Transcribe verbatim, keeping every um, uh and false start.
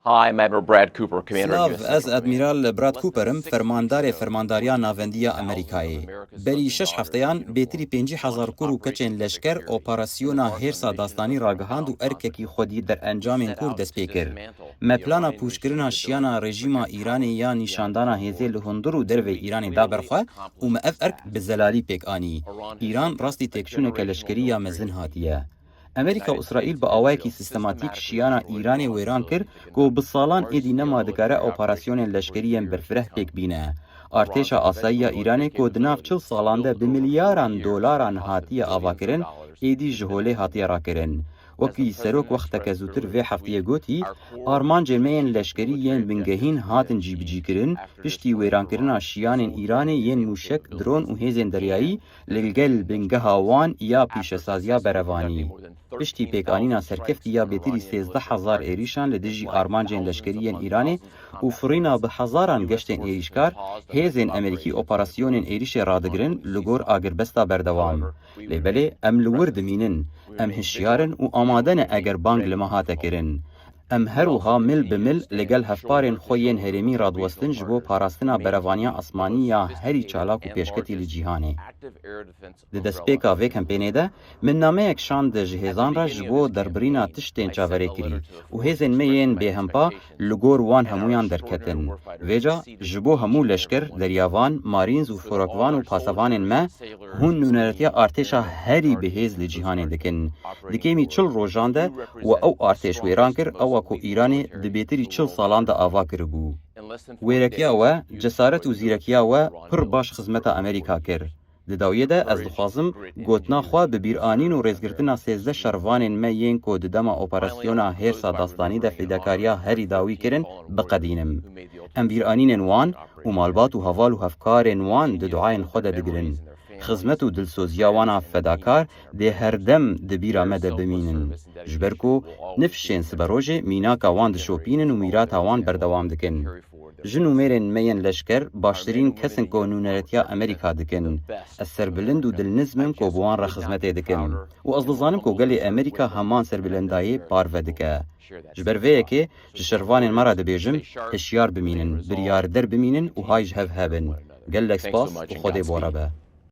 Hi, I'm Admiral Brad Cooper, Commander Silav, ez Admiral Brad Cooper im, fermandarê Fermandariya Navendî ya Amerîkayê. Berî şeş hefteyan bêtirî pêncî hezar kur û keçên leşker operasyona hêrsa dastanî ragihand û erkekî xwedî derencamên kur dest pê kir. Me plana pûçkirina şiyana rejîma Îranê ya nîşandana hêzê li hundir û dervê Îranê da ber xwe û me ev erk bi zelalî pêk anî. Îran rastî têkçûneke leşkerî ya mezin hatiye. Amerîka û Îsraîl bi awayekî sîstematîk şiyana Îranê wêran kir ku bi salan êdî nema dikare operasyonên leşkerî yên berfireh pêk bîne. Artêşa asayî ya Îranê ku di nav çil salan de bi milyaran dolaran hatiye avakirin, êdî ji holê hatiye rakirin. Wekî serok wexteke zûtir vê hefteyê gotî, armancên me yên leşkerî yên bingehîn hatin cîbicîkirin, piştî wêrankirina şiyanên Îranê yên mûşek, dron û hêzên deryayî li gel bingeha wan ya pîşesaziya berevanî. Piştî pêkanîna serkeftî ya bêtirî sêzdeh hezar êrîşan li dijî armancên leşkerî yên Îranê û firîna bi hezaran geştên êrîşkar, hêzên Amerîkî operasyonên êrîşê radigirin li gor agirbesta berdewam. Lê belê em li wir dimînin, em hişyar in û amade ne eger bang li me hate kirin. Em her wiha mil bi mil li gel hevparên xwe yên herêmî radiwestin ji bo parastina berevaniya asmanî ya herî çalak û pêşketî li cîhanê. Di destpêka vê kempênê de min nameyek şand ji hêzan re ji bo derbirîna tiştên çaverêkirî û hêzên me yên bêhempa li gor wan hemûyan derketin. Vêca ji bo hemû leşker, deryavan, marîns û forokvan û pasevanên me, hûn nûneretiya artêşa herî bihêz li cîhanê dikin. Di kêmî çil rojan de we ew artêş wêran kir, ewa ku Îranê di bêtirî çil salan de ava kiribû. Wêrekiya we, cesaret û zîrekiya we pir baş xizmeta Amerîka kir. Di dawiyê de ez dixwazim gotina xwe bi bîranîn û rêzgirtina sêzdeh şervanên me yên ku di dema operasyona hêrsa dastanî de fedakariya herî dawî kirin, biqedînim. Em bîranînên wan û malbat û heval û hevkarên wan di duayên xwe de digirin. Xizmet û dilsoziya wan a fedakar dê herdem di bîra me de bimînin. Ji ber ku nifşên siberojê mînaka wan dişopînin û mîrata wan berdewam dikin. Ji nûmerên me yên leşker baştirîn kes in ku nûneretiya Amerîka dikin. Ez serbilind û dilnizm im ku bi wan re xizmetê dikim. Û ez dizanim ku gelê Amerîka heman serbilindayê parve dike. Ji ber vê yekê ji şervanên me re dibêjim, hişyar bimînin, biryarder bimînin û hay ji hev hebin. Gelek spas û Xwedê bi we re be.